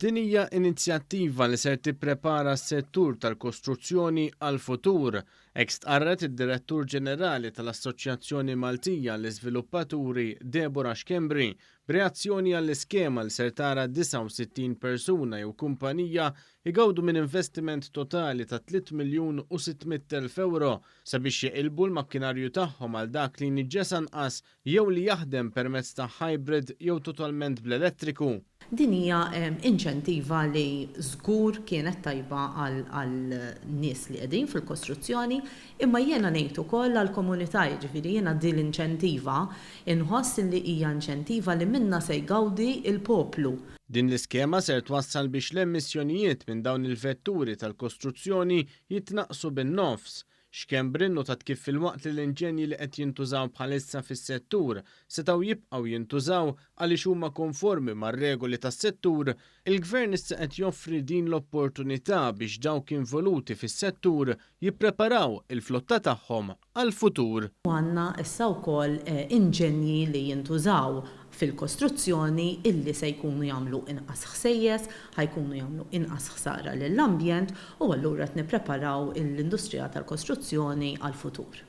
Din hija inizjattiva li ser tipprepara s-settur tal-kostruzzjoni għall-futur, hekk stqarret id-Direttur Ġenerali tal-Assoċjazzjoni Maltija għall-Iżviluppaturi Deborah Schembri b'reazzjoni għall-iskema li ser tara 69 persuna jew kumpanija jgawdu minn investiment totali ta' 3 miljun u 600 elf ewro sabiex jeqilbu l-makkinarju tagħhom għal dak li jniġġes anqas jew li jaħdem permezz ta' hybrid jew totalment bl-elettriku. Din hija inċentiva li żgur kienet tajba għal nies li qegħdin fil-kostruzzjoni, imma jiena ngħid ukoll għall-komunità, jiġifieri jiena din l-inċentiva inħoss li hija inċentiva li minnha se jgawdi l-poplu. Din l-iskema ser twassal biex l-emissjonijiet minn dawn il-vetturi tal-kostruzzjoni jitnaqqsu bin-nofs. Schembri nnotat kif filwaqt li l-inġenji li qed jintużaw bħalissa fis-settur setgħu jibqgħu jintużaw għaliex huma konformi mar-regoli tas-settur, il-Gvern issa qed joffri din l-opportunità biex dawk involuti fis-settur jippreparaw il-flotta tagħhom għall-futur. Għandna issa wkoll inġenji li jintużaw fil-kostruzzjoni illi se jkunu jagħmlu inqas ħsejjes, ħa jkunu jagħmlu inqas ħsara lill-ambjent u allura qed nippreparaw l-industrija tal-kostruzzjoni għall-futur.